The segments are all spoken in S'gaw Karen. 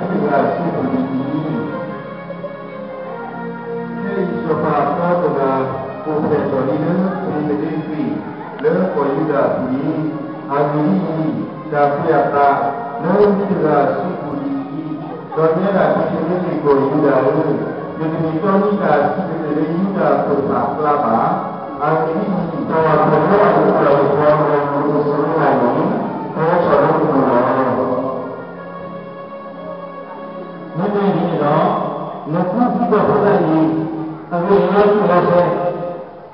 တဂၤစံးဘၣ်အံၤ, ခဲအံၤစီၤပၤအသီတဂၤ အိၣ်ဖျဲၣ်ထီၣ်လံလၢ ဘ့းသလ့ဟ့ၣ် လၢကီၢ်ယူဒၤအပူၤန့ၣ်, အဂ့ၢ်ဒ်အံၤ, တၢ်ကွဲးအသးလၢမ့ၢ်တဂၤစံးဘၣ်အံၤ, ဒီးတဲဒၣ် ဘ့းသလ့ဟ့ၣ် ကီၢ်ယူဒၤဧၢ, နတမ့ၢ်တီနံၤတၢ်စံးတၢ်တဲလၢယူဒၤဖိတဖၣ်အကျါဘၣ်. အဂ့ၢ်ဒ်အံၤ, တၢ်လီၢ်တတီၤလၢအအိၣ်ဖျဲၣ်ထီၣ်လၢကီၢ်အံၣ်စရ့လးန့ၣ် ကဟဲထီၣ်လၢနပူၤလီၤ. မ့မ့ၢ်ဒ်န့ၣ်ဒီး, နဃုထံကီၢ်ဖိသၣ်အံၤ အဂ့ၢ်အကျိၤလီၤတံၢ်လီၤဆဲး,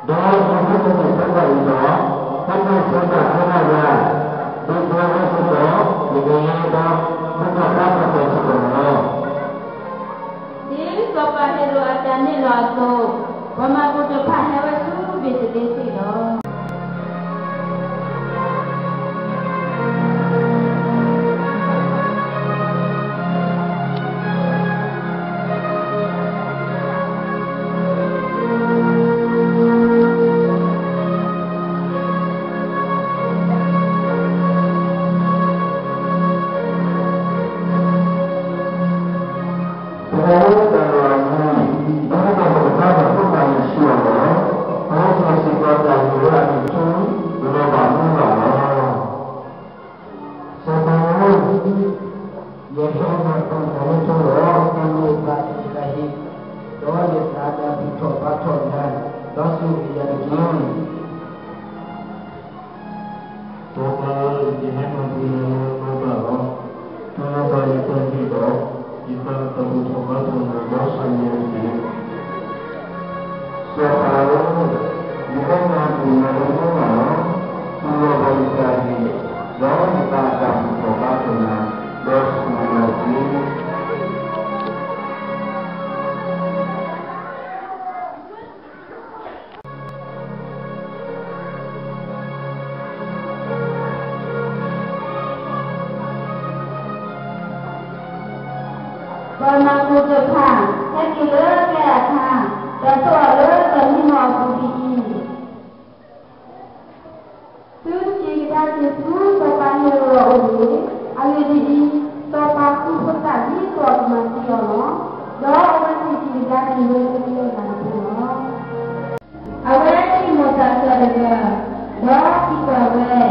ဒီးနဃုထံဖိသၣ်အံၤဒီး, ဖိသၣ်ဖိသၣ်ခဲလၢာ်, ဒ်သိးအဝဲသ့ၣ်ဒီး နကလဲၤဒီး မူထီၣ်ဘါထီၣ်စ့ၢ်ကီးန့ၣ်လီၤ. ဒ်စီၤပၤဟ့ၤရိာ်အတၢ်နဲၣ်လီၤအသိး, ပှၤမၢ်ကူးတဖၣ်ဟဲဝဲဆူဘ့းသလ့ဟ့ၣ်လီၤ. ပှၤလၢတၢ်လီၢ်အံၤ, ဒီးတၢ်မၤကဖးတၢ်ဖိသၣ်ယ့ၣ်ၡူးအဂီၢ်, အဝဲသ့ၣ်စ့ၢ်ကီးတၢ်ဂ့ၢ်ဝဲအံၤဆူ လီၤဘၣ်မူဘၣ်လီၤ. စီၤပၤဧၢ, ယဟဲမၤပူၤနၤလၢထီလီၤ, တၢ်မ့ၢ်တၢ်အံၤတၢ်ဟ့ၣ်, ဒီးယသးတၢ်ဘူၣ်ထီၣ်ဘါထီၣ်နၤ, ဒီးဆိၣ်ဂ့ၤယၤတက့ၢ်. စီၤပၤဧၢ, ယဟဲမၤပူၤနၤလၢနဘၣ်လီၤ. တုၤနဘၣ်ယတၢ်ဟ့ၣ်ဒီး, ယသးတၢ်ဘူၣ်ထီၣ်ဘါထီၣ်နၤ, ဒီးဆိၣ်ဂ့ၤယၤတက့ၢ်. စီၤပၤဧၢ, ယဟဲမၤပူၤနၤလၢနဘၣ်လီၤ. တုၤနဘၣ်ယတၢ်ဟ့ၣ်, ဒီးယသးတၢ်ဘူၣ်ထီၣ်ဘါထီၣ်နၤ, ဒီးဆိၣ်ဂ့ၤယၤတက့ၢ်. ပှၤမၢ်ကူးတဖၣ် ဟဲက့ၤလၢကျဲအခါ, ဒီးဆိးအီၤလၢတၢ်မံမီၢ်အပူၤဒ်အံၤ, သုတက့ၤကဒါက့ၤဆူစီၤပၤဟ့ၤရိာ်အအိၣ်တဂ့ၤ. အဂ့ၢ်ဒ်အံၤ, စီၤပၤဃုဖိသၣ်ဒ်သိးအကမၤသံအီၤလီၤ. ဒီးအဝဲသ့ၣ်က့ၤကဒါက့ၤဝဲလၢကျဲအပူၤလီၤ. အဝဲဆိကမိၣ်တၢ်ကစီၣ်တဂၤ, ဒီးသံကွၢ်ဝဲ,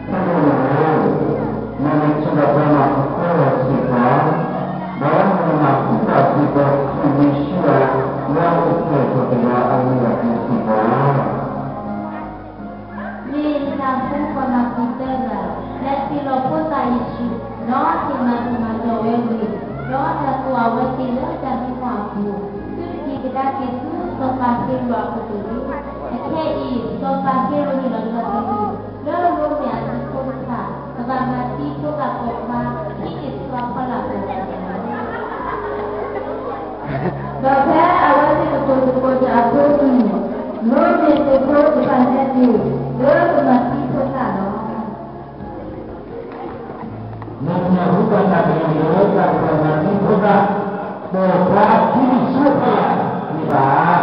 ဖိဒိၣ်မုၣ်ဧၢ, နမ့ၢ်ထံၣ်ဘၣ်ပှၤမၢ်ကူးဖိလီၤစ့ၢ်ကီး, ဒီးနမၢ်ကူးတၢ်စ့ၢ်ကီး ခရံာ်ယ့ၣ်ၡူးဧၢ, လၢအအိၣ်ဖျဲၣ်ထီၣ်တဂၤအဂ့ၢ်အကျိၤစ့ၢ်ကီးလီၤ. မ့ၢ်ယသးဟူပှၤမၢ်ကူးသၢဂၤ, လဲၤထံၣ်လီၤဖိသၣ်ယ့ၣ်ၡူး, ဒီးဟ့ၣ်မၤသံမၤတီၢ်ဝဲဂ့ၤ, ဒီးတၢ်ကိးအဝဲသ့ၣ်လၢတၢ်မံမီၢ်အပူၤ, သုတက့ၤကဒါက့ၤဆူစီၤပၤဟ့ၤရိာ်အအိၣ်တဂ့ၤ. အခဲအံၤ စီၤပၤဟ့ၤရိာ်ဟ့ၣ်လီၤတၢ်သဘံၣ်, လၢရိမ့ၤအသုးဖိတဖၣ် ကဘၣ်မၤသံဖိသၣ်ပိာ်ခွါ ခံက့ၤဆူအဖီလာ်အပူၤလီၤ. ဒီးဖဲအဝဲသ့ၣ်ကတိၤသကိးတၢ်အဖိအလံၤ, ရိမ့ၤသုးဖိတဖၣ်ဟဲက့ၤ လၢကမၤသံဖိသၣ်လီၤ. နမ့ၢ်ဟူဘၣ်တၢ်ကလုၢ်လၢတၢ်ကမၤသံဖိသၣ် ပိာ်ခွါခံက့ၤဆူအဖီလာ်န့ၣ်ဘၣ်.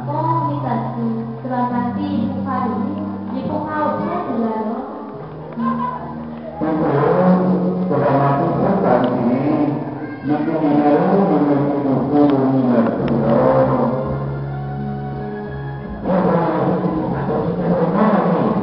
မ်မ့ၢ်တၢ်စံး, ကဘၣ်မၤသံဖိခွါတဂ့ၤ, ယဖိခွါအိၣ်ထဲတဂၤလီၤ. ဖိခွါဧၢ, ကဘၣ်မၤသံဖိသၣ်တဂ့ၤ, ယကဟ့ၣ်နၤလၢမုၢ်မုၢ်ဖိဖိလီၤ. ဖိခွါဧၢ, ဖိခွါဧၢ, ဖိခွါဧၢ, ဖိခွါဧၢ,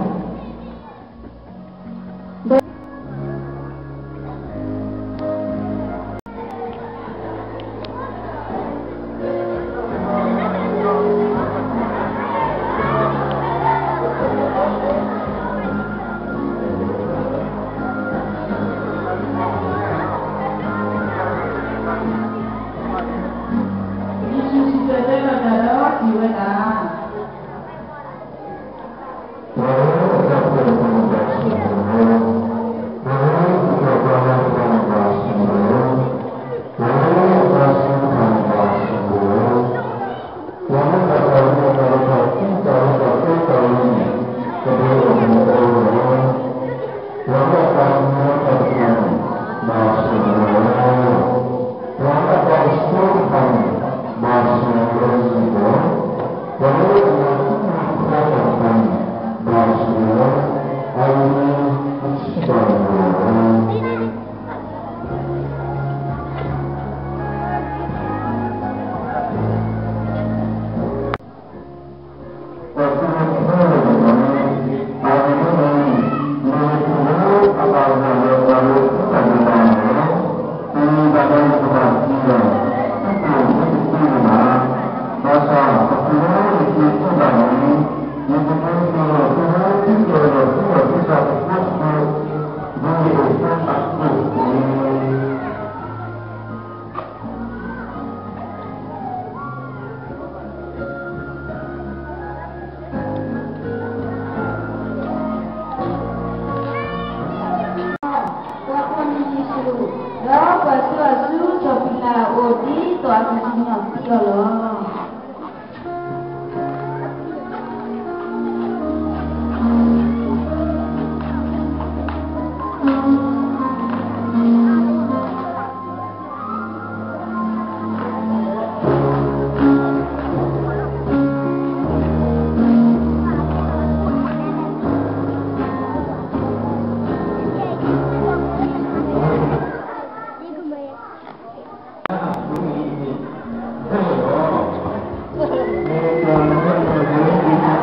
လီၤ. မ့မ့ၢ်ပှၤကစၢ်ယ့ၣ်ၡူးခရံာ်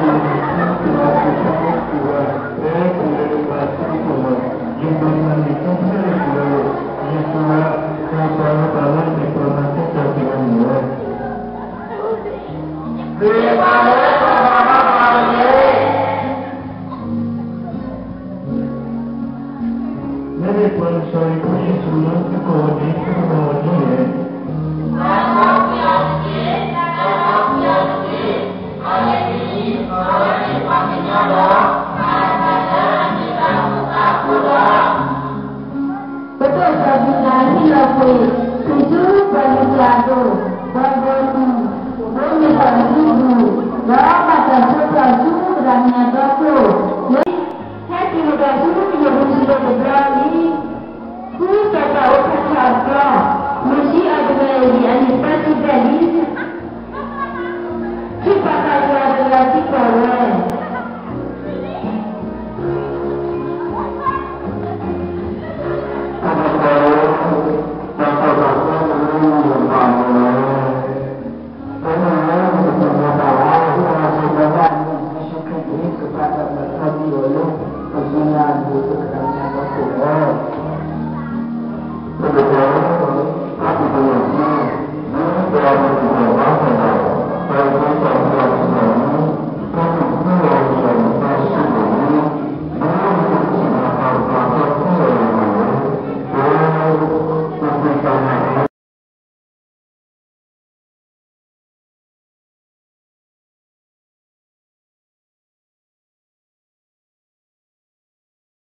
လၢသကိးဝဲဒ်သိးဒီးဝဲဒ်လဲၣ်. ပဒိၣ်စီၤယူဒၤဟ့ၣ်လီၤကွံာ် ခရံာ်ဆူပှၤကစၢ်အဒိၣ်, ပှၤဂီၢ်မုၢ်, ဘိးမုၢ်ဒီးအဟံၣ်ပူၤ, ဒီးဘၣ်တၢ်ဆိၣ်ထီၣ်ဆူသရၣ်မုၣ်အဖီခိၣ်, လၢ ဟဲက့ၤကဒီးဆူယရူၤၡလ့ၣ်တဘျီအံၤ,